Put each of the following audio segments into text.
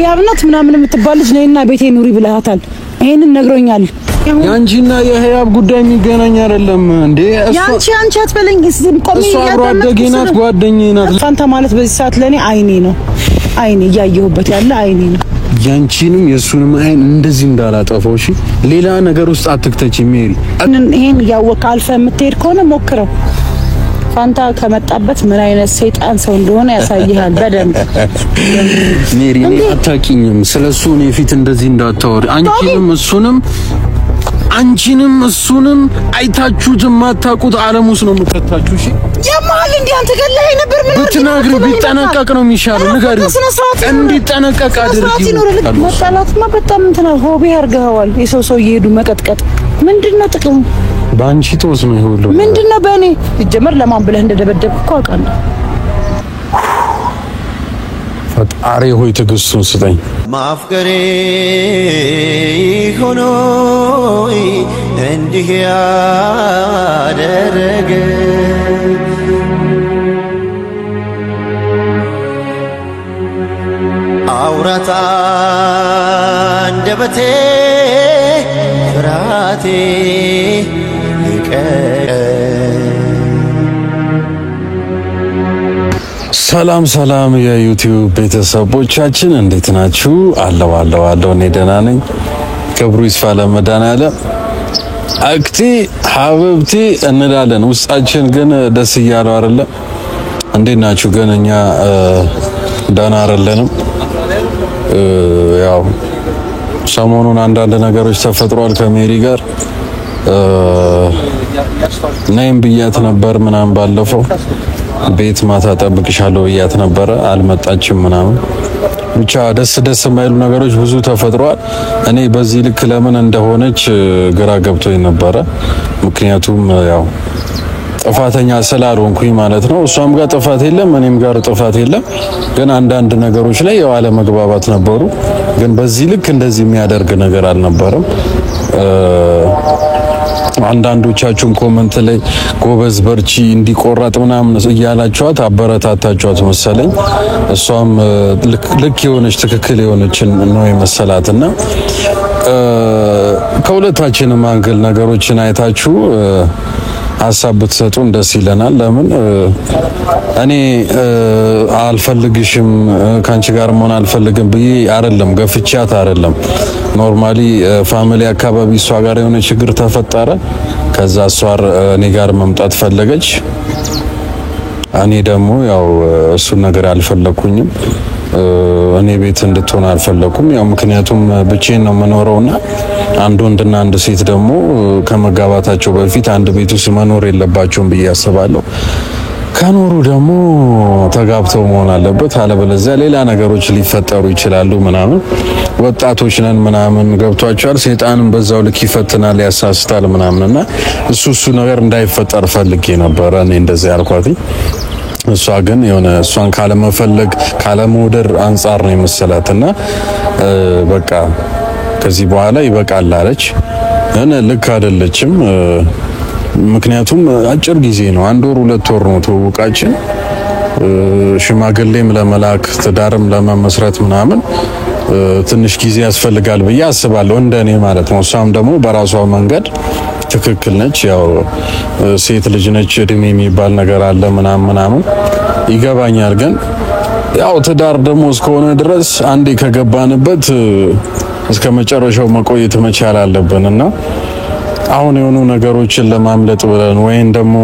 ህያብ ናት ምናምን የምትባል ልጅ ነይና ቤቴ ኑሪ ብለሃታል። ይሄንን ነግሮኛል። ያንቺና የህያብ ጉዳይ የሚገናኝ አይደለም እንዴ? ያንቺ አንቺ አትበለኝ። ቆሜ እሷ አብሮ አደጌ ናት፣ ጓደኛዬ ናት። ፋንታ ማለት በዚህ ሰዓት ለኔ አይኔ ነው። አይኔ እያየሁበት ያለ አይኔ ነው። ያንቺንም የእሱንም አይን እንደዚህ እንዳላጠፋው እሺ። ሌላ ነገር ውስጥ አትክተች ሜሪ። ይሄን እያወቅህ አልፈህ የምትሄድ ከሆነ ሞክረው። ፋንታ ከመጣበት ምን አይነት ሰይጣን ሰው እንደሆነ ያሳይሃል በደንብ። ሜሪ እኔ አታውቂኝም። ስለሱ እኔ ፊት እንደዚህ እንዳታወሪ። አንቺንም እሱንም አንቺንም እሱንም አይታችሁት የማታውቁት ዓለም ውስጥ ነው የምከታችሁ። እሺ የማል እንዴ አንተ ገለኸኝ ነበር። ምን ብትነግሪው ቢጠነቀቅ ነው የሚሻለው። ንገሪው እንዲጠነቀቅ አድርጊው። መጣላትማ በጣም እንትና hobby አድርገኸዋል። የሰው ሰው እየሄዱ መቀጥቀጥ ምንድነው ጥቅሙ? በአንቺ ጦስ ነው ይሄ ሁሉ። ምንድነው በእኔ ሲጀመር ለማን ብለህ እንደደበደብክ እኮ አውቃለሁ። ፈጣሪ ሆይ ትዕግስቱን ስጠኝ። ማፍቀሬ ሆኖ እንዲህ ያደረገ አውራታ አንደበቴ ፍርሃቴ ሰላም ሰላም፣ የዩቲዩብ ቤተሰቦቻችን እንዴት ናችሁ? አለው አለው አለው፣ እኔ ደህና ነኝ። ክብሩ ይስፋ ለመድኃኔዓለም። አክቲ ሀብብቲ እንላለን፣ ውስጣችን ግን ደስ እያለው አይደለም። እንዴት ናችሁ? ግን እኛ ደህና አይደለንም። ያው ሰሞኑን አንዳንድ ነገሮች ተፈጥሯል ከሜሪ ጋር ነይም ብያት ነበር ምናምን፣ ባለፈው ቤት ማታ ጠብቅሻለሁ ብያት ነበረ፣ አልመጣችም ምናምን። ብቻ ደስ ደስ የማይሉ ነገሮች ብዙ ተፈጥሯል። እኔ በዚህ ልክ ለምን እንደሆነች ግራ ገብቶኝ ነበረ። ምክንያቱም ያው ጥፋተኛ ስላልሆንኩኝ ማለት ነው። እሷም ጋር ጥፋት የለም፣ እኔም ጋር ጥፋት የለም። ግን አንዳንድ ነገሮች ላይ ያው አለመግባባት ነበሩ። ግን በዚህ ልክ እንደዚህ የሚያደርግ ነገር አልነበረም። አንዳንዶቻችሁም comment ላይ ጎበዝ፣ በርቺ፣ እንዲቆራጥ ምናምን እያላችኋት አበረታታችኋት መሰለኝ። እሷም ልክ የሆነች ትክክል የሆነችን ነው የመሰላትና ከሁለታችንም angle ነገሮችን አይታችሁ ሀሳብ ብትሰጡን ደስ ይለናል። ለምን እኔ አልፈልግሽም ከአንቺ ጋር መሆን አልፈልግም ብዬ አይደለም፣ ገፍቻት አይደለም። Normally family አካባቢ እሷ ጋር የሆነ ችግር ተፈጠረ። ከዛ እሷ እኔ ጋር መምጣት ፈለገች። እኔ ደግሞ ያው እሱን ነገር አልፈለኩኝም። እኔ ቤት እንድትሆን አልፈለኩም። ያው ምክንያቱም ብቻዬን ነው የምኖረውና አንድ ወንድና አንድ ሴት ደግሞ ከመጋባታቸው በፊት አንድ ቤት ውስጥ መኖር የለባቸውም ብዬ አስባለሁ። ከኖሩ ደግሞ ተጋብተው መሆን አለበት። አለበለዚያ ሌላ ነገሮች ሊፈጠሩ ይችላሉ ምናምን። ወጣቶች ነን ምናምን ገብቷቸዋል። ሰይጣንም በዛው ልክ ይፈትናል፣ ያሳስታል ምናምን እና እሱ እሱ ነገር እንዳይፈጠር ፈልጌ ነበረ እኔ እንደዚህ ያልኳት። እሷ ግን የሆነ እሷን ካለመፈለግ ካለመውደር አንጻር ነው የመሰላትና በቃ ከዚህ በኋላ ይበቃል አለች። ግን ልክ አይደለችም። ምክንያቱም አጭር ጊዜ ነው፣ አንድ ወር ሁለት ወር ነው ትውውቃችን። ሽማግሌም ለመላክ ትዳርም ለመመስረት ምናምን ትንሽ ጊዜ ያስፈልጋል ብዬ አስባለሁ፣ እንደኔ ማለት ነው። እሷም ደግሞ በራሷ መንገድ ትክክል ነች። ያው ሴት ልጅ ነች፣ እድሜ የሚባል ነገር አለ ምናምን ምናምን ይገባኛል። ግን ያው ትዳር ደግሞ እስከሆነ ድረስ አንዴ ከገባንበት እስከ መጨረሻው መቆየት መቻል አለብን እና አሁን የሆኑ ነገሮችን ለማምለጥ ብለን ወይም ደግሞ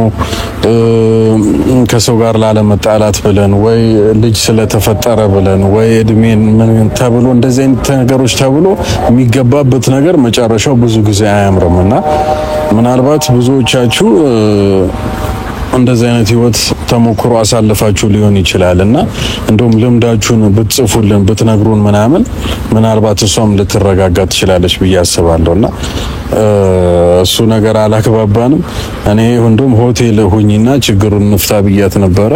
ከሰው ጋር ላለመጣላት ብለን ወይ ልጅ ስለተፈጠረ ብለን ወይ እድሜን ምን ተብሎ እንደዚህ አይነት ነገሮች ተብሎ የሚገባበት ነገር መጨረሻው ብዙ ጊዜ አያምርም እና ምናልባት ብዙዎቻችሁ እንደዚህ አይነት ህይወት ተሞክሮ አሳልፋችሁ ሊሆን ይችላል እና እንደውም ልምዳችሁን ብትጽፉልን ብትነግሩን ምናምን ምናልባት እሷም ልትረጋጋ ትችላለች ብዬ አስባለሁ። እና እሱ ነገር አላግባባንም። እኔ እንደውም ሆቴል ሁኝና ችግሩን እንፍታ ብያት ነበረ።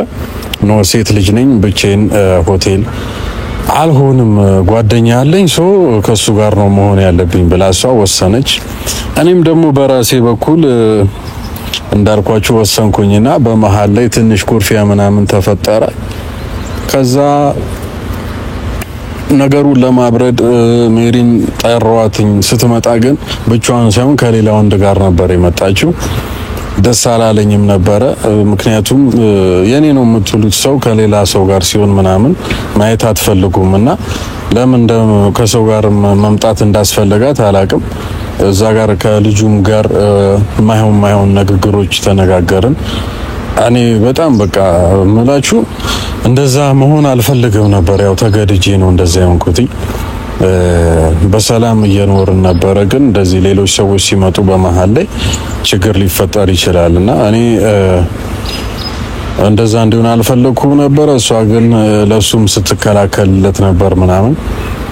No ሴት ልጅ ነኝ ብቻዬን ሆቴል አልሆንም፣ ጓደኛ አለኝ so ከሱ ጋር ነው መሆን ያለብኝ ብላ እሷ ወሰነች። እኔም ደግሞ በራሴ በኩል እንዳልኳችሁ ወሰንኩኝና በመሃል ላይ ትንሽ ኩርፊያ ምናምን ተፈጠረ። ከዛ ነገሩን ለማብረድ ሜሪን ጠሯትኝ። ስትመጣ ግን ብቻዋን ሳይሆን ከሌላ ወንድ ጋር ነበር የመጣችው። ደስ አላለኝም ነበረ። ምክንያቱም የኔ ነው የምትሉት ሰው ከሌላ ሰው ጋር ሲሆን ምናምን ማየት አትፈልጉም እና ለምን ከሰው ጋር መምጣት እንዳስፈለጋት አላቅም። እዛ ጋር ከልጁም ጋር ማይሆን ማይሆን ንግግሮች ተነጋገርን። እኔ በጣም በቃ ምላችሁ እንደዛ መሆን አልፈልግም ነበር። ያው ተገድጄ ነው እንደዛ የሆንኩትኝ። በሰላም እየኖርን ነበረ፣ ግን እንደዚህ ሌሎች ሰዎች ሲመጡ በመሀል ላይ ችግር ሊፈጠር ይችላል እና እኔ እንደዛ እንዲሆን አልፈለኩም ነበረ። እሷ ግን ለሱም ስትከላከልለት ነበር ምናምን።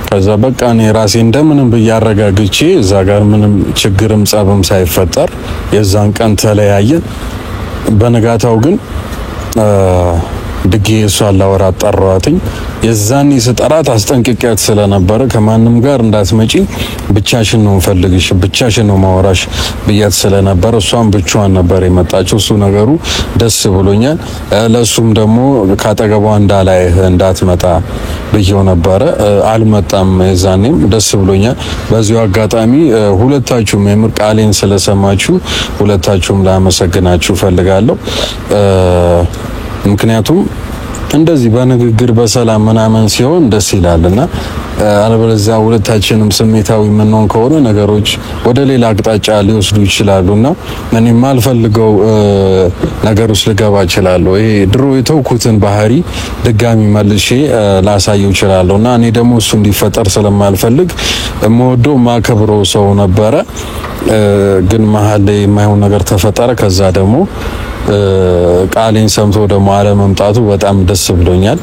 ከዛ በቃ እኔ ራሴ እንደምንም ብዬ አረጋግቼ እዛ ጋር ምንም ችግርም ጸብም ሳይፈጠር የዛን ቀን ተለያየን። በነጋታው ግን ድጌ እሷን ላወራት ጠራኋትኝ። የዛኔ ስጠራት አስጠንቅቂያት ስለነበረ ከማንም ጋር እንዳትመጪ ብቻሽን ነው ፈልግሽ፣ ብቻሽን ነው ማወራሽ ብያት ስለነበረ እሷም ብቻዋን ነበር የመጣችው። እሱ ነገሩ ደስ ብሎኛል። ለሱም ደግሞ ካጠገቧ እንዳላይህ እንዳትመጣ ብየው ነበረ። አልመጣም። የዛኔም ደስ ብሎኛል። በዚሁ አጋጣሚ ሁለታችሁም የምር ቃሌን ስለሰማችሁ ሁለታችሁም ላመሰግናችሁ ፈልጋለሁ። ምክንያቱም እንደዚህ በንግግር በሰላም ምናምን ሲሆን ደስ ይላልና፣ አለበለዚያ ሁለታችንም ስሜታዊ የምንሆን ከሆነ ነገሮች ወደ ሌላ አቅጣጫ ሊወስዱ ይችላሉና እኔ የማልፈልገው ነገር ውስጥ ልገባ እችላለሁ። ይሄ ድሮ የተውኩትን ባህሪ ድጋሚ መልሼ ላሳየው እችላለሁና እኔ ደግሞ እሱ እንዲፈጠር ስለማልፈልግ የምወደው ማከብረው ሰው ነበረ፣ ግን መሀል ላይ የማይሆን ነገር ተፈጠረ። ከዛ ደግሞ ቃሌን ሰምቶ ደግሞ አለመምጣቱ በጣም ደስ ብሎኛል።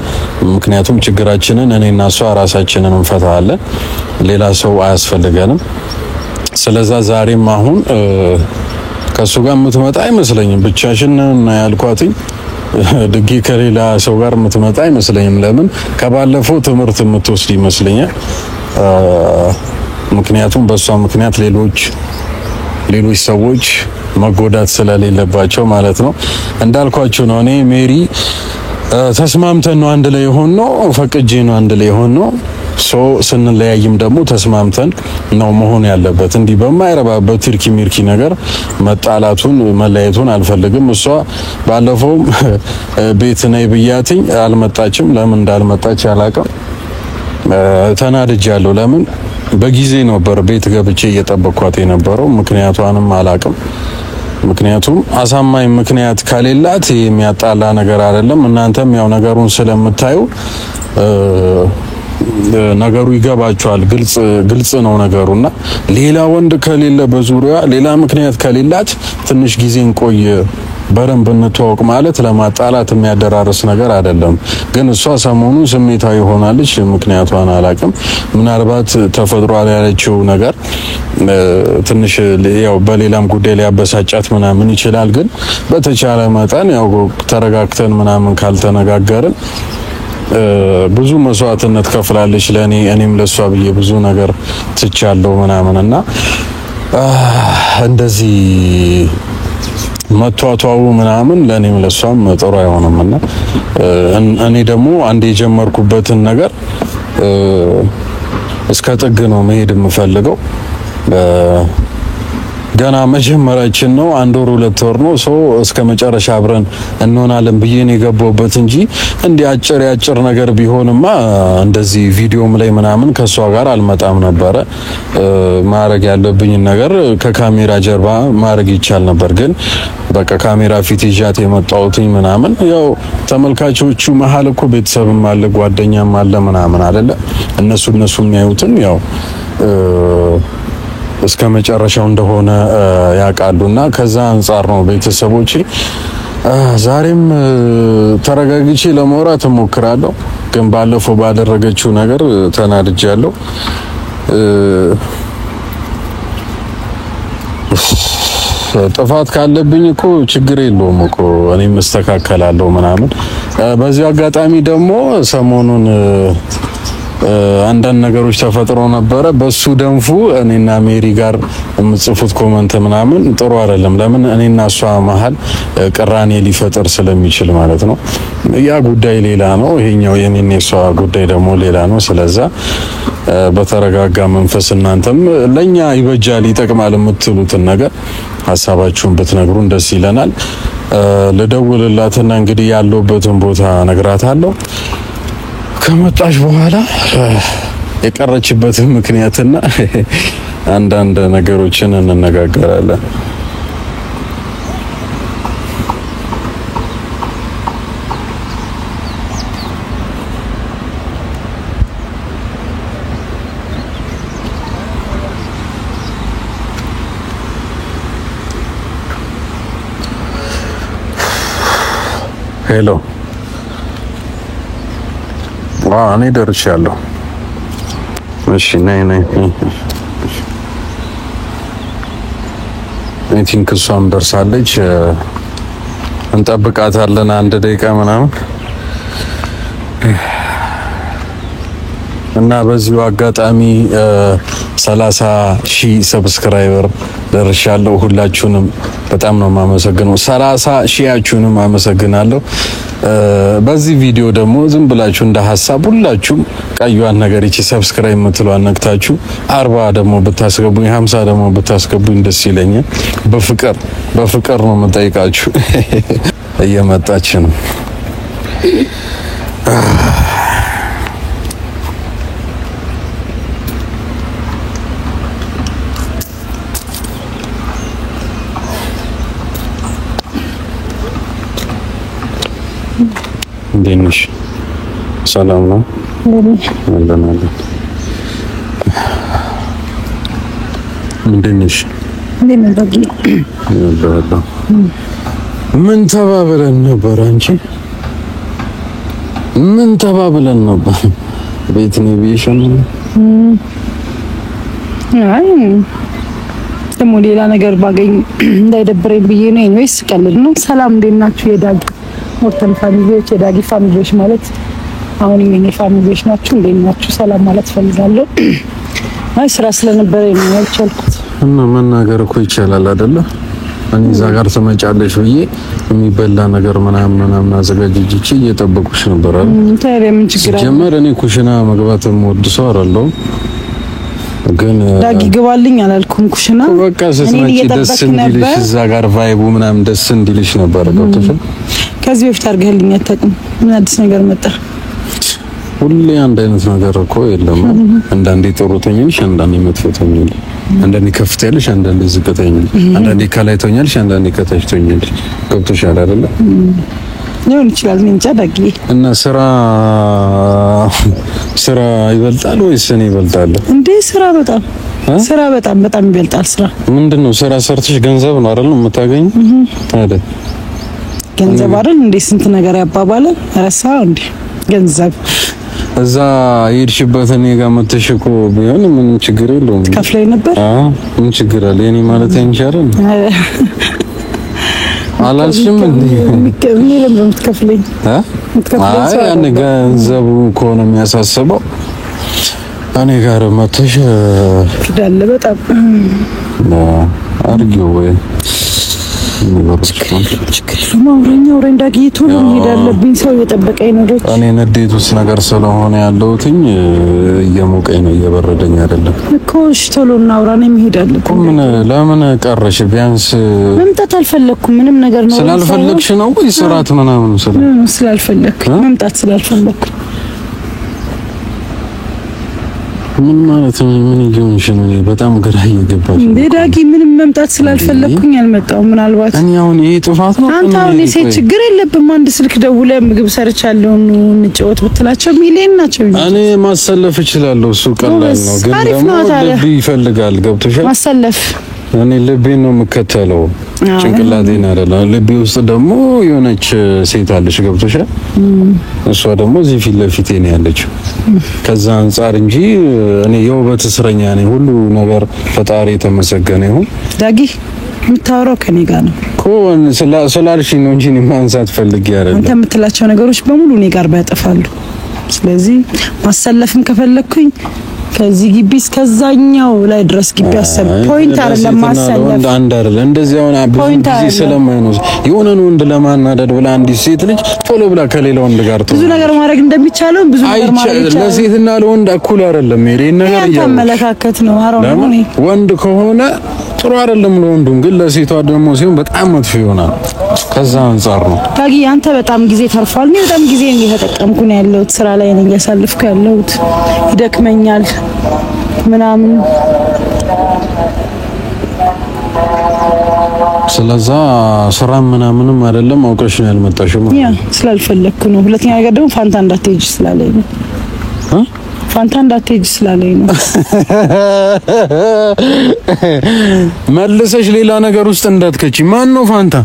ምክንያቱም ችግራችንን እኔና እሷ ራሳችንን እንፈታለን፣ ሌላ ሰው አያስፈልገንም። ስለዛ ዛሬም አሁን ከእሱ ጋር የምትመጣ አይመስለኝም። ብቻሽን ነው ያልኳትኝ። ድጌ ከሌላ ሰው ጋር የምትመጣ አይመስለኝም። ለምን ከባለፈው ትምህርት የምትወስድ ይመስለኛል። ምክንያቱም በእሷ ምክንያት ሌሎች ሰዎች መጎዳት ስለሌለባቸው ማለት ነው። እንዳልኳችሁ ነው። እኔ ሜሪ ተስማምተን ነው አንድ ላይ የሆነው፣ ፈቅጄ ነው አንድ ላይ የሆነው። so ስንለያይም ደግሞ ተስማምተን ነው መሆን ያለበት። እንዲህ በማይረባበት ትርኪ ሚርኪ ነገር መጣላቱን መለያየቱን አልፈልግም። እሷ ባለፈውም ቤት ነይ ብያትኝ አልመጣችም። ለምን እንዳልመጣች አላውቅም። ተናድጃለሁ። ለምን በጊዜ ነበር ቤት ገብቼ እየጠበቅኳት የነበረው። ምክንያቷንም አላውቅም። ምክንያቱም አሳማኝ ምክንያት ከሌላት የሚያጣላ ነገር አይደለም። እናንተም ያው ነገሩን ስለምታዩ ነገሩ ይገባቸዋል። ግልጽ ግልጽ ነው ነገሩና ሌላ ወንድ ከሌለ በዙሪያ ሌላ ምክንያት ከሌላት ትንሽ ጊዜ እንቆይ በደንብ እንተዋወቅ ማለት ለማጣላት የሚያደራርስ ነገር አይደለም። ግን እሷ ሰሞኑን ስሜታዊ ሆናለች። ምክንያቷን አላቅም። ምናልባት ተፈጥሯል ያለችው ነገር ትንሽ ያው በሌላም ጉዳይ ሊያበሳጫት ምናምን ይችላል። ግን በተቻለ መጠን ያው ተረጋግተን ምናምን ካልተነጋገርን ብዙ መስዋዕትነት ከፍላለች ለኔ፣ እኔም ለሷ ብዬ ብዙ ነገር ትቻለሁ ምናምን እና እንደዚህ መቷቷው ምናምን ለኔም ለሷም ጥሩ አይሆንም እና እኔ ደግሞ አንድ የጀመርኩበትን ነገር እስከ ጥግ ነው መሄድ የምፈልገው። ገና መጀመሪያችን ነው። አንድ ወር ሁለት ወር ነው። so እስከ መጨረሻ አብረን እንሆናለን ብዬ ነው የገባሁበት እንጂ እንዲህ አጭር ያጭር ነገር ቢሆንማ እንደዚህ ቪዲዮም ላይ ምናምን ከሷ ጋር አልመጣም ነበረ። ማድረግ ያለብኝን ነገር ከካሜራ ጀርባ ማድረግ ይቻል ነበር፣ ግን በቃ ካሜራ ፊት ይዣት የመጣሁትኝ ምናምን ያው ተመልካቾቹ መሀል እኮ ቤተሰብም አለ ጓደኛም አለ ምናምን አይደለ? እነሱ የሚያዩትን ያው እስከ መጨረሻው እንደሆነ ያውቃሉና ከዛ አንጻር ነው ቤተሰቦቼ። ዛሬም ተረጋግቼ ለማውራት እሞክራለሁ፣ ግን ባለፈው ባደረገችው ነገር ተናድጃለሁ። ጥፋት ካለብኝ እኮ ችግር የለውም እኮ እኔም እስተካከላለሁ ምናምን። በዚሁ አጋጣሚ ደግሞ ሰሞኑን አንዳንድ ነገሮች ተፈጥሮ ነበረ። በሱ ደንፉ እኔና ሜሪ ጋር የምጽፉት comment ምናምን ጥሩ አይደለም። ለምን እኔና እሷ መሀል ቅራኔ ሊፈጥር ስለሚችል ማለት ነው። ያ ጉዳይ ሌላ ነው፣ ይሄኛው የኔና የሷ ጉዳይ ደግሞ ሌላ ነው። ስለዛ በተረጋጋ መንፈስ እናንተም ለኛ ይበጃል ይጠቅማል የምትሉትን ነገር ሀሳባችሁን ብትነግሩን ደስ ይለናል። ልደውልላትና እንግዲህ ያለሁበትን ቦታ ነግራታለሁ። ከመጣሽ በኋላ የቀረችበትን ምክንያትና አንዳንድ ነገሮችን እንነጋገራለን። Hello፣ እኔ ደርሻለሁ። እሺ ነይ ነይ። I think እሷም ደርሳለች። እንጠብቃታለን አንድ ደቂቃ ምናምን እና በዚሁ አጋጣሚ 30,000 subscriber ደርሻለሁ። ሁላችሁንም በጣም ነው የማመሰግነው። 30,000ችሁንም አመሰግናለሁ። በዚህ ቪዲዮ ደግሞ ዝም ብላችሁ እንደ ሀሳብ ሁላችሁም ቀዩዋን ነገር ይቺ subscribe የምትለዋን ነክታችሁ 40 ደግሞ ብታስገቡኝ 50 ደግሞ ብታስገቡኝ ደስ ይለኛል። በፍቅር በፍቅር ነው የምጠይቃችሁ። እየመጣች ነው። እንዴት ነሽ? ሰላም ነው? አለን አለን። እንዴት ነሽ? ምን ተባብለን ነበር? አንቺ ምን ተባብለን ነበር? ቤት ነው ብዬሽ ነው። አይ ደግሞ ሌላ ነገር ባገኝ እንዳይደብረኝ ብዬ ነው። Anyways ቀልድ ነው። ሰላም እንዴት ናችሁ? የዳጊ ሞርተን family ዎች፣ የዳጊ family ዎች ማለት አሁን የኔ family ዎች ናችሁ። እንዴት ናችሁ? ሰላም ማለት ፈልጋለሁ። አይ ስራ ስለነበረ ነው ያልቻልኩት። እና መናገር እኮ ይቻላል አይደለ? እኔ እዛ ጋር ትመጫለሽ ብዬ የሚበላ ነገር ምናምን ምናምን አዘጋጅቼ እየጠበኩሽ ነበር አይደል? ታዲያ ምን ችግር አለ? ጀመር እኔ ኩሽና መግባት የምወድ ሰው አይደለሁም። ግን ዳጊ ግባልኝ አላልኩም። ኩሽና በቃ ስትመጪ ደስ እንዲልሽ እዛ ጋር vibe ኡ ምናምን ደስ እንዲልሽ ነበር። ገብቶሻል? ከዚህ በፊት አድርገህልኝ አታውቅም። ምን አዲስ ነገር መጣ? ሁሌ አንድ አይነት ነገር እኮ የለም። አንዳንዴ ጥሩ ትሆኛለሽ፣ አንዳንዴ መጥፎ ትሆኛለሽ፣ አንዳንዴ ከፍ ትያለሽ፣ አንዳንዴ ዝቅ ትሆኛለሽ፣ አንዳንዴ ከላይ ትሆኛለሽ፣ አንዳንዴ ከታች ትሆኛለሽ። ገብቶሻል አይደለ? ሊሆን ይችላል። እኔ እንጃ ዳጊ። እና ስራ ይበልጣል ወይስ እኔ ይበልጣል? እንዴ ስራ በጣም ስራ በጣም በጣም ይበልጣል። ስራ ምንድነው? ስራ ሰርተሽ ገንዘብ ነው አይደል የምታገኘው? አይደል? ገንዘብ አይደል እንዴ ስንት ነገር ያባባለ ረሳው እንዴ ገንዘብ። እዛ የሄድሽበት እኔ ጋር መተሽ እኮ ቢሆን ምንም ችግር የለውም። ከፍለኝ ነበር። አዎ ምን ችግር አለ? የኔ ማለት አንቺ አይደል አላልሽም እንዴ? የምትከፍለኝ አይ ያን ገንዘቡ ከሆነ የሚያሳስበው እኔ ጋር መተሽ ዳለ በጣም አድርጊው ወይ አውረኝ ዳጊ፣ ቶሎ መሄድ አለብኝ። ሰው እየጠበቀኝ ነው። እኔ ንዴት ውስጥ ነገር ስለሆነ ያለሁትኝ እየሞቀኝ ነው፣ እየበረደኝ አይደለም እኮ። እሺ ቶሎ እናውራ፣ እኔ መሄድ አለብኝ። ምን ለምን ቀረሽ? ቢያንስ መምጣት አልፈለኩም። ምንም ነገር ነው ስላልፈለግሽ ነው ወይ ስራት ምናምን ስላልፈለግኩ መምጣት ስላልፈለግኩ። ምን ማለት ነው? ምን እየሆንሽ ነው? በጣም ግራ እየገባሽ እንዴ ዳጊ። ምንም መምጣት ስላልፈለግኩኝ አልመጣሁም። ምናልባት እኔ አሁን ይሄ ጥፋት ነው። አንተ አሁን የሴት ችግር የለብም። አንድ ስልክ ደውለህ ምግብ ሰርቻለሁ እንጫወት ብትላቸው ሚሊየን ናቸው። እኔ ማሰለፍ እችላለሁ፣ እሱ ቀላል ነው። ግን ደግሞ ልብ ይፈልጋል። ገብቶሻል? ማሰለፍ እኔ ልቤን ነው የምከተለው፣ ጭንቅላቴን አይደለም። ልቤ ውስጥ ደግሞ የሆነች ሴት አለች። ገብቶሻል? እሷ ደግሞ እዚህ ፊት ለፊቴ ነው ያለችው። ከዛ አንጻር እንጂ እኔ የውበት እስረኛ ነኝ። ሁሉ ነገር ፈጣሪ የተመሰገነ ይሁን። ዳጊ የምታወራው ከኔ ጋር ነው እኮ ስላልሽኝ ነው እንጂ እኔ ማንሳት ፈልጌ አይደለም። አንተ የምትላቸው ነገሮች በሙሉ እኔ ጋር ባያጠፋሉ። ስለዚህ ማሰለፍም ከፈለኩኝ ከዚህ ግቢ እስከዛኛው ላይ ድረስ ግቢ አሰብ point አይደለም ማሰለፍ አንድ አይደለም። እንደዚህ አሁን ብዙ ጊዜ ስለማይሆን የሆነን ወንድ ለማናደድ ብላ አንዲት ሴት ልጅ ቶሎ ብላ ከሌላ ወንድ ጋር ብዙ ነገር ማድረግ እንደሚቻለው ብዙ ነገር ማድረግ ይቻላል። ለሴትና ለወንድ እኩል አይደለም። ይሄ ነገር ያመለካከት ነው። አሮን ወንድ ከሆነ ጥሩ አይደለም ለወንዱም፣ ግን ለሴቷ ደግሞ ሲሆን በጣም መጥፎ ይሆናል። ከዛ አንፃር ነው ታጊ። አንተ በጣም ጊዜ ተርፏል። እኔ በጣም ጊዜ እየተጠቀምኩ ነው ያለሁት። ስራ ላይ ነኝ እያሳለፍኩ ያለሁት። ይደክመኛል ምናምን። ስለዛ ስራ ምናምንም አይደለም አውቀሽ ነው ያልመጣሽው። ያ ስላልፈለግኩ ነው። ሁለተኛ ነገር ደግሞ ፋንታ እንዳትሄጂ ስላለኝ ነው። ፋንታ እንዳትሄጂ ስላለኝ ነው። መልሰሽ ሌላ ነገር ውስጥ እንዳትከቺ። ማን ነው ፋንታ?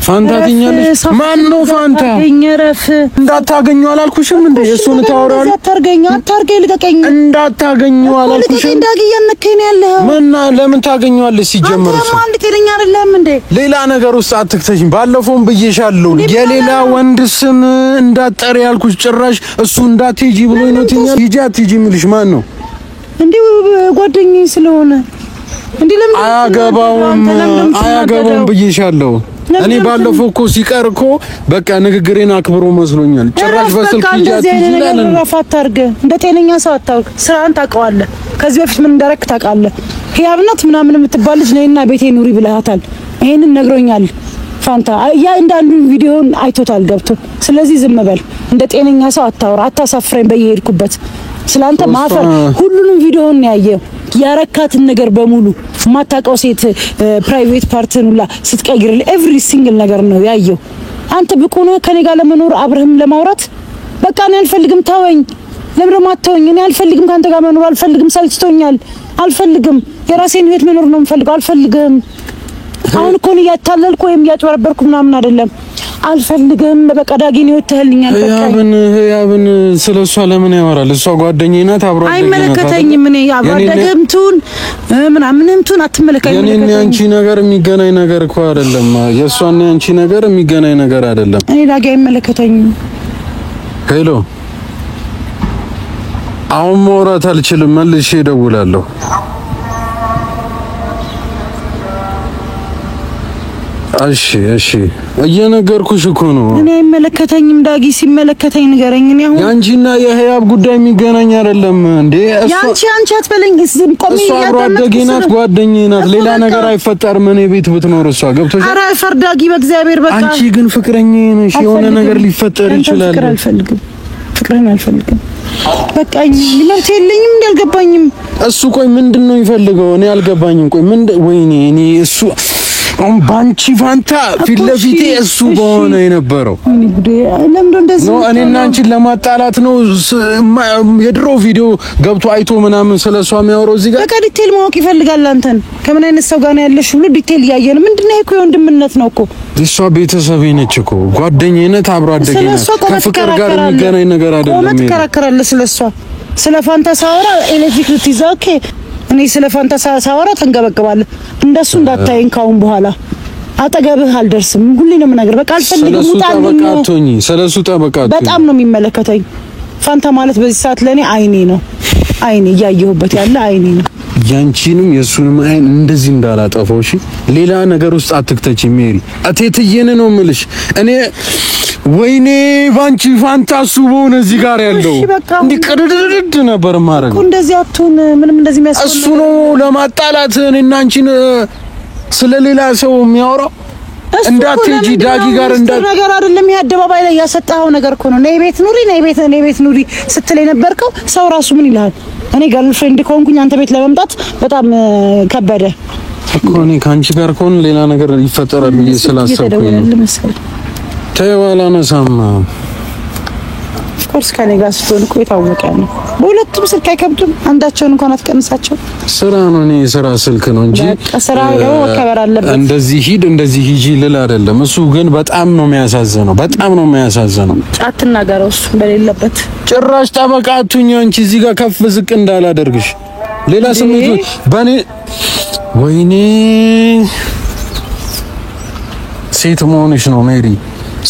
ፋንታ ትኛለሽ? ማን ነው ፋንታ? እንዳታገኙ አላልኩሽም እንዴ? እሱን ታወራለህ። አታርገኝ፣ አታርገኝ፣ ልቀቀኝ። እንዳታገኙ አላልኩሽም? እንዳግ እያነከኝ ነው ያለኸው። ምን ለምን ታገኘዋለሽ? ሲጀመር እሱ አንድ ጤነኛ አይደለም እንዴ? ሌላ ነገር ውስጥ አትክተሽኝ። ባለፈውም ብዬሻለሁ፣ የሌላ ወንድ ስም እንዳትጠሪ ያልኩሽ፣ ጭራሽ እሱ እንዳትሄጂ ብሎኝ ነው። ትኛለሽ። ሂጂ አትሄጂ የሚልሽ ማን ነው እንዴ? ጓደኛዬ ስለሆነ እንዴ? ለምን አያገባውም፣ አያገባውም ብዬሻለሁ። እኔ ባለፈው እኮ ሲቀር እኮ በቃ ንግግሬን አክብሮ መስሎኛል። ጭራሽ በስልክ አታርግ። እንደ ጤነኛ ሰው አታውቅ። ስራን ታውቀዋለህ። ከዚህ በፊት ምን እንዳረክ ታውቃለህ። ህያብናት ምናምን የምትባል ልጅ ነይና ቤቴ ኑሪ ብለሃታል። ይሄንን ነግሮኛል ፋንታ። ያ እንዳንዱን ቪዲዮን አይቶታል ገብቶ። ስለዚህ ዝም በል። እንደ ጤነኛ ሰው አታውራ። አታሳፍረኝ በየሄድኩበት። ስላንተ ማፈር ሁሉንም ቪዲዮን ያየው ያረካትን ነገር በሙሉ የማታውቀው ሴት private part ን ሁላ ስትቀይር every single ነገር ነው ያየው። አንተ ብቁ ነህ ከኔ ጋር ለመኖር አብረህም ለማውራት። በቃ እኔ አልፈልግም፣ ተወኝ። ለምን ደግሞ አትተወኝ? እኔ አልፈልግም፣ ከአንተ ጋር መኖር አልፈልግም፣ ሰልችቶኛል፣ አልፈልግም። የራሴን ህይወት መኖር ነው የምፈልገው፣ አልፈልግም። አሁን እኮ እኔ እያታለልኩ ወይም እያጭበረበርኩ ምናምን አይደለም። አልፈልግም። በቃ ዳጊን ይወተህልኛል። በቃ ህያብን ስለሷ ለምን ያወራል? እሷ ጓደኛዬ ናት፣ አብሮ አይመለከተኝም። እኔ አብሮ አደግም ትሁን ምናምንም ትሁን አትመለከተኝም። የኔና ያንቺ ነገር የሚገናኝ ነገር እኮ አይደለም። የእሷና ያንቺ ነገር የሚገናኝ ነገር አይደለም። እኔ ዳጊ አይመለከተኝም። Hello፣ አሁን ማውራት አልችልም፣ መልሼ እደውላለሁ። እሺ እሺ፣ እየነገርኩሽ እኮ ነው። እኔ አይመለከተኝም ዳጊ፣ ሲመለከተኝ ንገረኝ። እኔ አሁን ያንቺና የህያብ ጉዳይ የሚገናኝ አይደለም እንዴ? ያንቺ አንቺ አትበለኝ። ዝም ቆሜ እሷ አብሮ አደጌ ናት፣ ጓደኛዬ ናት። ሌላ ነገር አይፈጠርም። እኔ ቤት ብትኖር እሷ ገብቶሻል። ኧረ ፈር ዳጊ፣ በእግዚአብሔር በቃ። አንቺ ግን ፍቅረኛዬ ነሽ፣ የሆነ ነገር ሊፈጠር ይችላል። ፍቅር አልፈልግም፣ ፍቅርን አልፈልግም። በቃኝ፣ መብት የለኝም። እንዴ አልገባኝም። እሱ ቆይ ምንድን ነው የሚፈልገው? እኔ አልገባኝም። ቆይ ምንድን ወይኔ፣ እኔ እሱ አሁን ባንቺ ፋንታ ፊት ለፊቴ እሱ በሆነ የነበረው ነው። እኔና አንቺን ለማጣላት ነው። የድሮ ቪዲዮ ገብቶ አይቶ ምናምን ስለሷ የሚያወራው እዚህ ጋር በቃ detail ማወቅ ይፈልጋል። አንተን ከምን አይነት ሰው ጋር ነው ያለሽ ብሎ detail እያየ ነው። ምንድነው ይሄ እኮ የወንድምነት ነው እኮ። እሷ ቤተሰቤ ነች እኮ ጓደኛዬ፣ አብሮ አደጌ ነች። ከፍቅር ጋር የሚገናኝ ነገር አይደለም። ቆመህ ትከራከራለህ ስለሷ። ስለ ፋንታ ሳወራ ኤሌክትሪክ ልትይዛ okay እኔ ስለ ፋንታ ሳወራ ተንገበገባለህ። እንደሱ እንዳታየኝ ካሁን በኋላ አጠገብህ አልደርስም። ሁሌ ነው የምነግርህ። በቃ አልፈልግም፣ ውጣልኝ። ስለሱ ጠበቃ በጣም ነው የሚመለከተኝ። ፋንታ ማለት በዚህ ሰዓት ለኔ አይኔ ነው። አይኔ እያየሁበት ያለ አይኔ ነው። ያንቺንም የሱንም አይን እንደዚህ እንዳላጠፋው እሺ። ሌላ ነገር ውስጥ አትክተቺ ሜሪ። እቴትዬን ነው የምልሽ እኔ። ወይኔ ባንቺ ፋንታ እሱ በሆነ እዚህ ጋር ያለው እንዲህ ቅድድድድ ነበር ማድረግ እኮ። እንደዚህ አትሁን። ምንም እንደዚህ የሚያስፈልግ እሱ ነው ለማጣላት እኔና አንቺን ስለሌላ ሰው የሚያወራው። እንዳትሄጂ ዳጊ ጋር ነገር አይደለም። ይሄ አደባባይ ላይ ያሰጣኸው ነገር እኮ ነው። ነይ ቤት ኑሪ፣ ነይ ቤት፣ ነይ ቤት ኑሪ ስትል የነበርከው ሰው ራሱ ምን ይልሃል? እኔ girlfriend ከሆንኩኝ አንተ ቤት ለመምጣት በጣም ከበደ እኮ። እኔ ከአንቺ ጋር ከሆነ ሌላ ነገር ይፈጠራል ብዬ ስላሰብኩኝ ነው። ተይው አላነሳም። Of course ከኔ ጋር ስትሆን እኮ የታወቀ ነው። በሁለቱም ስልክ አይከብድም። አንዳቸውን እንኳን አትቀንሳቸው። ስራ ነው። እኔ የስራ ስልክ ነው እንጂ ስራ ደግሞ መከበር አለበት። እንደዚህ ሂድ እንደዚህ ሂጂ ልል አይደለም። እሱ ግን በጣም ነው የሚያሳዝነው። በጣም ነው የሚያሳዝነው። አትናገረው እሱ በሌለበት። ጭራሽ ጠበቃ አትሁኝ አንቺ እዚህ ጋር ከፍ ዝቅ እንዳላደርግሽ ሌላ ስሜት በኔ። ወይኔ ሴት መሆንሽ ነው ሜሪ።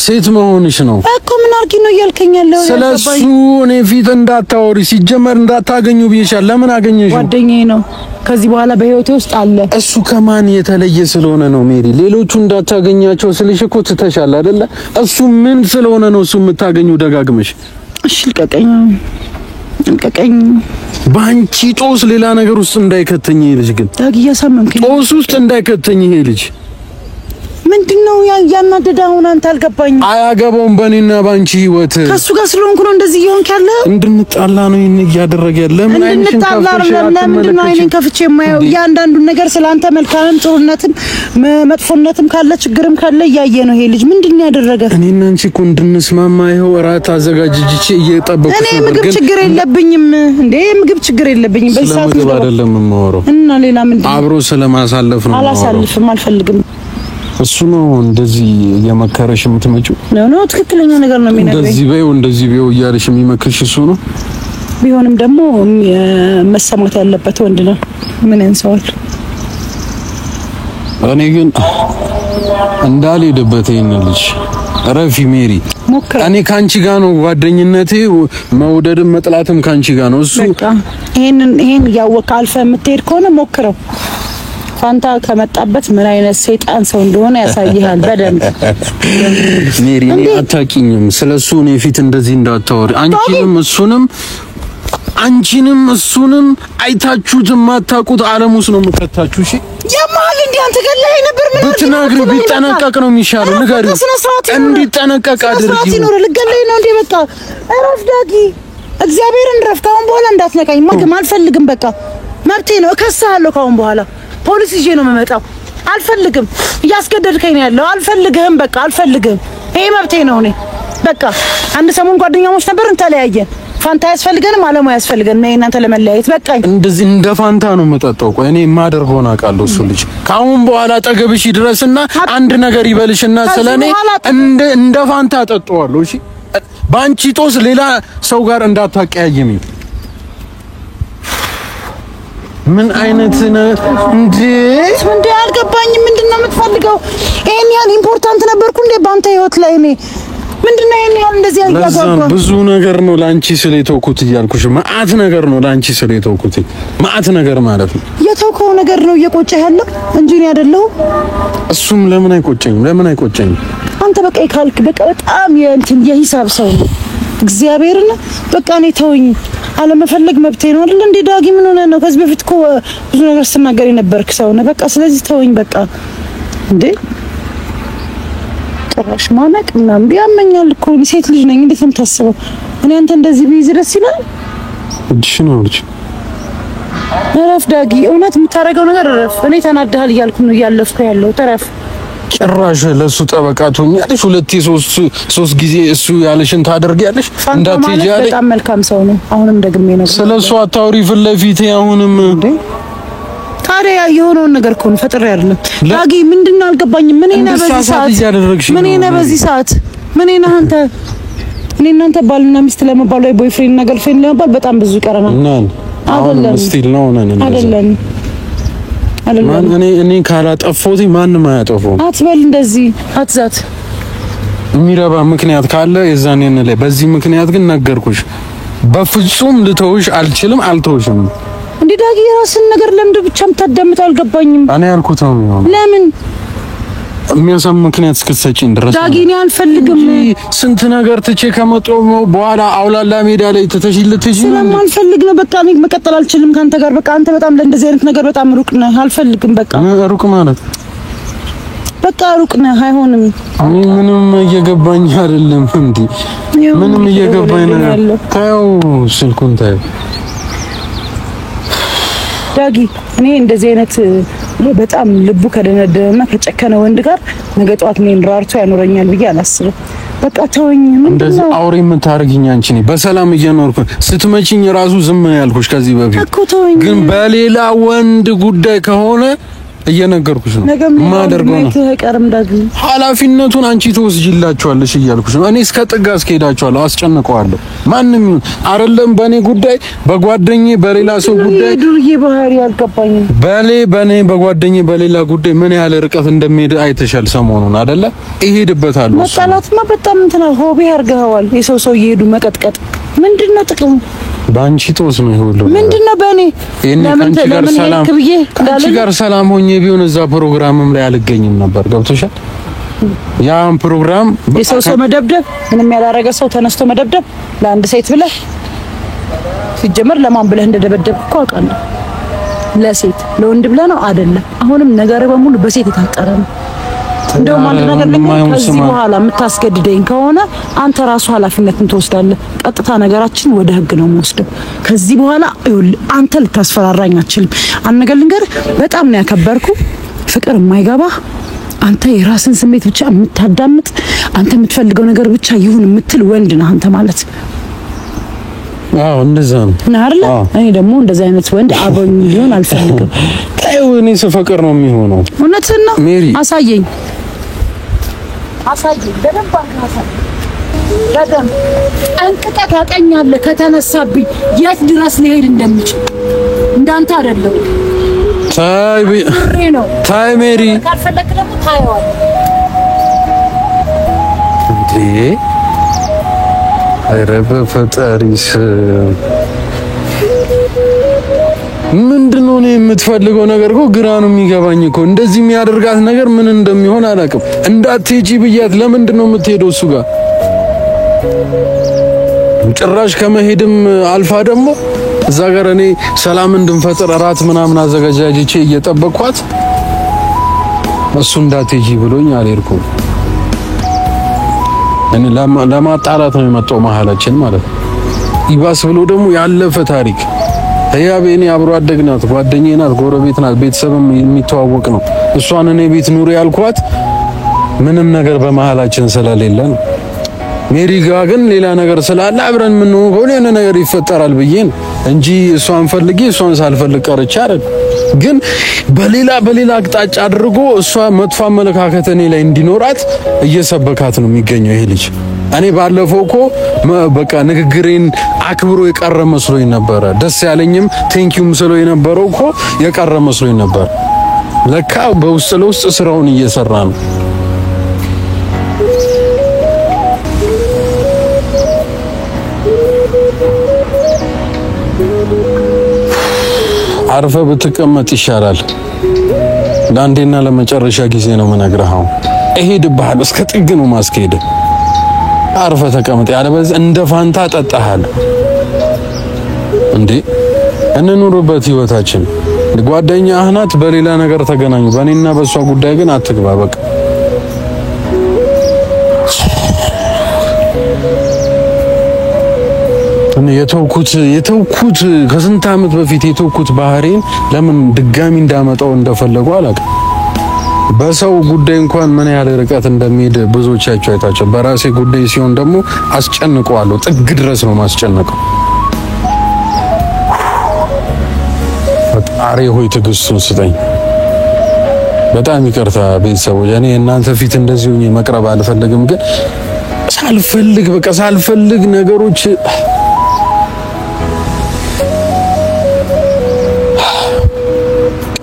ሴት መሆንሽ ነው እኮ። ምን አድርጊ ነው እያልከኝ ያለው? ስለሱ እኔ ፊት እንዳታወሪ፣ ሲጀመር እንዳታገኙ ብዬሻል። ለምን አገኘሽው? ጓደኛዬ ነው። ከዚህ በኋላ በህይወቴ ውስጥ አለ። እሱ ከማን የተለየ ስለሆነ ነው ሜሪ? ሌሎቹ እንዳታገኛቸው ስልሽ እኮ ትተሻል አይደለ? እሱ ምን ስለሆነ ነው እሱ የምታገኙ ደጋግመሽ? እሺ ልቀቀኝ፣ ልቀቀኝ። በአንቺ ጦስ ሌላ ነገር ውስጥ እንዳይከተኝ ይሄ ልጅ ግን ዳጊ እያሳመምከኝ፣ ጦስ ውስጥ እንዳይከተኝ ይሄ ልጅ። ምንድነው ያናደደ? አሁን አንተ አልገባኝም። አያገባውም በእኔና በአንቺ ህይወት። ከሱ ጋር ስለሆንኩ ነው እንደዚህ እየሆንክ ያለው። እንድንጣላ ነው ይሄን እያደረገ ያለ። ለምን አይንሽን እንድንጣላ ከፍተሽ ለምንድን ነው አይኔን ከፍቼ የማየው? እያንዳንዱን ነገር ስለአንተ መልካምም ጥሩነትም መጥፎነትም ካለ ችግርም ካለ እያየ ነው ይሄ ልጅ። ምንድን ነው ያደረገ? እኔና አንቺ እኮ እንድንስማማ ይኸው እራት አዘጋጅቼ እየጠበኩሽ እኔ ነበር። ምግብ ግን ችግር የለብኝም እንዴ፣ ምግብ ችግር የለብኝም። በዚህ ስለ ሰዓት ምግብ አይደለም የማወራው፣ እና ሌላ ምንድን ነው? አብሮ ስለማሳለፍ ነው የማወራው። አላሳልፍም፣ አልፈልግም። እሱ ነው እንደዚህ እየመከረሽ የምትመጪው። No no፣ ትክክለኛ ነገር ነው የሚነግረኝ። እንደዚህ በይው እንደዚህ በይው እያለሽ የሚመክርሽ እሱ ነው። ቢሆንም ደግሞ መሰማት ያለበት ወንድ ነው። ምን ያንሰዋል? እኔ ግን እንዳልሄድበት ይሄን ልጅ ረፊ ሜሪ፣ ሞክረ። እኔ ካንቺ ጋር ነው ጓደኝነቴ፣ መውደድም መጥላትም ካንቺ ጋር ነው። እሱ በቃ ይሄን እያወቅህ አልፈህ የምትሄድ ከሆነ ሞክረው። ፋንታ ከመጣበት ምን አይነት ሰይጣን ሰው እንደሆነ ያሳይሃል በደንብ። ሜሪ፣ እኔ አታውቂኝም። ስለሱ እኔ ፊት እንደዚህ እንዳታወሪ። አንቺንም እሱንም አንቺንም እሱንም አይታችሁት የማታውቁት ዓለም ውስጥ ነው የምከታችሁ። እሺ ያማል እንዴ አንተ ገለኸኝ ነበር። ምን ብትነግሪው ቢጠነቀቅ ነው የሚሻለው። ንገሪው፣ እንዲጠነቀቅ አድርጊው። ይኑር። ልገለኸኝ ነው እንዴ? በቃ እረፍ ዳጊ፣ እግዚአብሔርን እረፍ። ከአሁን በኋላ እንዳትነካኝ ማግም አልፈልግም። በቃ መብቴ ነው። እከስሃለሁ። ከአሁን በኋላ ፖሊስ ይዤ ነው የምመጣው። አልፈልግም። እያስገደድከኝ ነው ያለው። አልፈልግህም። በቃ አልፈልግህም። ይሄ መብቴ ነው። እኔ በቃ አንድ ሰሞን ጓደኛሞች ነበርን፣ ተለያየን። ፋንታ አያስፈልገንም፣ አለሙ አያስፈልገንም። እኔ እናንተ ለመለያየት በቃኝ። እንደዚህ እንደ ፋንታ ነው የምጠጣው። ቆይ እኔ የማደርገውን አውቃለሁ። እሱ ልጅ ከአሁን በኋላ አጠገብሽ ይድረስና አንድ ነገር ይበልሽና ስለኔ እንደ ፋንታ ጠጣዋለሁ። እሺ በአንቺ ጦስ ሌላ ሰው ጋር እንዳታቀያየሚ። ምን አይነት እንዴ? እንዴ አልገባኝም። ምንድነው የምትፈልገው? ይሄን ያህል important ነበርኩ እንዴ በአንተ ህይወት ላይ እኔ? ምንድነው ይሄን ያህል እንደዚህ ያጓጓ? ብዙ ነገር ነው ላንቺ ስለ የተውኩት እያልኩሽ፣ መዓት ነገር ነው ላንቺ ስለ የተውኩት፣ መዓት ነገር ማለት ነው። የተውከው ነገር ነው እየቆጨህ ያለው እንጂ እኔ አይደለሁም። እሱም ለምን አይቆጨኝም? ለምን አይቆጨኝም? አንተ በቃ ካልክ በቃ በጣም የእንትን የሂሳብ ሰው ነው። እግዚአብሔርን በቃ እኔ ተወኝ፣ አለመፈለግ መብቴ ነው አይደል እንዴ ዳጊ? ምን ሆነህ ነው? ከዚህ በፊት እኮ ብዙ ነገር ስትናገር የነበርክ ሰው ነህ። በቃ ስለዚህ ተወኝ በቃ። እንዴ ጭራሽ ማነቅ ምናምን ያመኛል እኮ ሴት ልጅ ነኝ። እንዴት ነው የምታስበው? እኔ አንተ እንደዚህ ብይዝ ደስ ይላል? እጅሽን አውርጂ። እረፍ ዳጊ፣ እውነት የምታደርገው ነገር እረፍ። እኔ ተናደሃል እያልኩ ነው እያለፍኩ ያለው። እረፍ። ጭራሽ ለሱ ጠበቃ ትሆኛለሽ። ሁለቴ ሶስት ጊዜ እሱ ያለሽን ታደርጊያለሽ። እንዳትሄጂ ያለኝ በጣም መልካም ሰው ነው። አሁንም ደግሜ ነው ስለሱ አታውሪ ፊት ለፊቴ። አሁንም እንዴ ታዲያ የሆነውን ነገር እኮ ነው ፈጥሬ አይደለም። ዳጊ ምንድነው አልገባኝም። ምን ነህ በዚህ ሰዓት? ምን ነህ በዚህ ሰዓት? ምን ነህ አንተ? እኔ እናንተ ባልና ሚስት ለመባል ወይ boyfriend እና girlfriend ለመባል በጣም ብዙ ይቀረናል። ነን አሁንም still ነው ነን። አይደለም አይደለም። እኔ ካላጠፋሁት ማንም አያጠፋውም። አትበል እንደዚህ አትዛት። የሚረባ ምክንያት ካለ የዛኔ እንለይ። በዚህ ምክንያት ግን ነገርኩሽ፣ በፍጹም ልተውሽ አልችልም፣ አልተውሽም። እንዴ ዳጊ የራስን ነገር ለምንድን ብቻ የምታዳምጠው አልገባኝም። እኔ ያልኩት ነው የሚሆነው። ለምን የሚያሳምን ምክንያት እስክትሰጪኝ ድረስ ዳጊ እኔ አልፈልግም። ስንት ነገር ትቼ ከመጣሁ በኋላ አውላላ ሜዳ ላይ ትተሽ ልትሄጂ ነው? ስለማልፈልግ ነው። በቃ እኔ መቀጠል አልችልም ካንተ ጋር። በቃ አንተ በጣም ለእንደዚህ አይነት ነገር በጣም ሩቅ ነህ። አልፈልግም። በቃ ሩቅ ማለት በቃ ሩቅ ነህ። አይሆንም። እኔ ምንም እየገባኝ አይደለም። እንዴ ምንም እየገባኝ ነው። ታየው፣ ስልኩን ታየው ዳጊ። እኔ እንደዚህ አይነት በጣም ልቡ ከደነደነና ከጨከነ ወንድ ጋር ነገ ጠዋት እኔን ራርቶ ያኖረኛል ብዬ አላስብም። በቃ ተወኝ። እንደዚህ አውሬ የምታደርጊኝ አንቺ ነኝ። በሰላም እየኖርኩ ስትመጪኝ ራሱ ዝም ነው ያልኩሽ ከዚህ በፊት እኮ ተወኝ። ግን በሌላ ወንድ ጉዳይ ከሆነ እየነገርኩሽ ነው። ማደርገው ነው። ኃላፊነቱን አንቺ ትወስጂላችኋለሽ እያልኩሽ ነው። እኔ እስከ ጥግ አስኬዳችኋለሁ፣ አስጨንቀዋለሁ። ማንም ይሁን አይደለም በእኔ ጉዳይ፣ በጓደኛዬ በሌላ ሰው ጉዳይ ዱርዬ ባህሪ አልገባኝም። በኔ በጓደኛዬ በሌላ ጉዳይ ምን ያህል ርቀት እንደሚሄድ አይተሻል ሰሞኑን አይደለ? እሄድበታለሁ። መጣላትማ በጣም እንትና hobby አድርገኸዋል። የሰው ሰው እየሄዱ መቀጥቀጥ ምንድነው ጥቅሙ? በአንቺ ጦስ ነው ይሁሉ። ምንድነው በእኔ? ለምን ለምን ሄድክ ብዬ ከአንቺ ጋር ሰላም ሆኜ ቢሆን እዛ ፕሮግራምም ላይ አልገኝም ነበር። ገብቶሻል? ያን ፕሮግራም የሰው ሰው መደብደብ፣ ምንም ያላረገ ሰው ተነስቶ መደብደብ ለአንድ ሴት ብለህ ሲጀመር ለማን ብለህ እንደደበደብክ እኮ አውቃለሁ። ለሴት ለወንድ ብለህ ነው አይደለም። አሁንም ነገር በሙሉ በሴት የታጠረ ነው። እንደውም አንድ ነገር ልንገርህ፣ ከዚህ በኋላ የምታስገድደኝ ከሆነ አንተ ራሱ ኃላፊነትን ትወስዳለህ። ቀጥታ ነገራችን ወደ ህግ ነው የምወስደው። ከዚህ በኋላ ይኸውልህ አንተ ልታስፈራራኝ አትችልም። አንድ ነገር ልንገርህ፣ በጣም ነው ያከበርኩ። ፍቅር የማይገባ አንተ የራስን ስሜት ብቻ የምታዳምጥ፣ አንተ የምትፈልገው ነገር ብቻ ይሁን የምትል ወንድ ነህ አንተ ማለት። አዎ እንደዛ ነው አይደለ? እኔ ደግሞ እንደዛ አይነት ወንድ አብሮኝ ሊሆን አልፈልግም። ታዩ እኔ ስፈቅር ነው የሚሆነው። እውነትህን ነው ሜሪ። አሳየኝ አሳየኝ፣ በደንብ አድርገህ አሳየኝ። በደንብ ጠንቅቀህ ታውቀኛለህ። ከተነሳብኝ የት ድረስ ሊሄድ እንደምችል እንዳንተ አይደለም። ታይ ታይ ሜሪ፣ ካልፈለክ ደግሞ ታየዋለህ እንዴ። ኧረ በፈጣሪስ ምንድነው ነው የምትፈልገው ነገር እኮ ግራ ነው የሚገባኝ እኮ። እንደዚህ የሚያደርጋት ነገር ምን እንደሚሆን አላውቅም። እንዳትሄጂ ብያት ለምንድን ነው የምትሄደው እሱ ጋር? ጭራሽ ከመሄድም አልፋ ደግሞ እዛ ጋር እኔ ሰላም እንድንፈጥር እራት ምናምን አዘጋጃጅቼ እየጠበቅኳት እሱ እንዳትሄጂ ብሎኝ አልሄድኩም። እኔ ለማጣላት ነው የመጣው መሀላችን ማለት ነው። ይባስ ብሎ ደግሞ ያለፈ ታሪክ ህያብ እኔ አብሮ አደግ ናት፣ ጓደኛዬ ናት፣ ጎረቤት ናት፣ ቤተሰብም የሚተዋወቅ ነው። እሷን እኔ ቤት ኑሪ ያልኳት ምንም ነገር በመሀላችን ስለሌለ ነው። ሜሪ ጋ ግን ሌላ ነገር ስላለ አብረን የምንሆን ከሆነ የሆነ ነገር ይፈጠራል ብዬ ነው እንጂ እሷን ፈልጌ እሷን ሳልፈልግ ቀርቼ አይደል። ግን በሌላ በሌላ አቅጣጫ አድርጎ እሷ መጥፎ አመለካከት እኔ ላይ እንዲኖራት እየሰበካት ነው የሚገኘው ይሄ ልጅ። እኔ ባለፈው እኮ በቃ ንግግሬን አክብሮ የቀረ መስሎኝ ነበረ። ደስ ያለኝም thank you ም ስለው የነበረው እኮ የቀረ መስሎኝ ነበር። ለካ በውስጥ ለውስጥ ስራውን እየሰራ ነው። አርፈ ብትቀመጥ ይሻላል። ለአንዴና ለመጨረሻ ጊዜ ነው የምነግርህ። አሁን እሄድብሃለሁ፣ እስከ ጥግ ነው ማስኬድ። አርፈ ተቀመጥ፣ ያለበለዚያ እንደ ፋንታ እጠጣሃለሁ። እንዴ እንኑርበት ህይወታችን። ጓደኛህ ናት፣ በሌላ ነገር ተገናኙ። በእኔና በእሷ ጉዳይ ግን አትግባ። በቃ የተውኩት ከስንት ዓመት በፊት የተውኩት ባህሬን ለምን ድጋሚ እንዳመጣው እንደፈለጉ አላውቅም። በሰው ጉዳይ እንኳን ምን ያህል ርቀት እንደሚሄድ ብዙዎቻችሁ አይታችሁ፣ በራሴ ጉዳይ ሲሆን ደግሞ አስጨንቀዋለሁ። ጥግ ድረስ ነው ማስጨንቀው። ፈጣሪ ሆይ ትዕግስቱን ስጠኝ። በጣም ይቅርታ ቤተሰቦች፣ እኔ እናንተ ፊት እንደዚህ ሆኜ መቅረብ አልፈልግም፣ ግን ሳልፈልግ በቃ ሳልፈልግ ነገሮች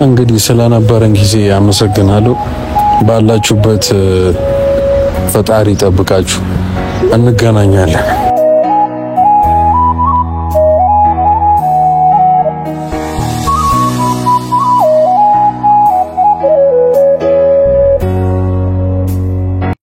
እንግዲህ ስለነበረን ጊዜ አመሰግናለሁ። ባላችሁበት ፈጣሪ ይጠብቃችሁ። እንገናኛለን።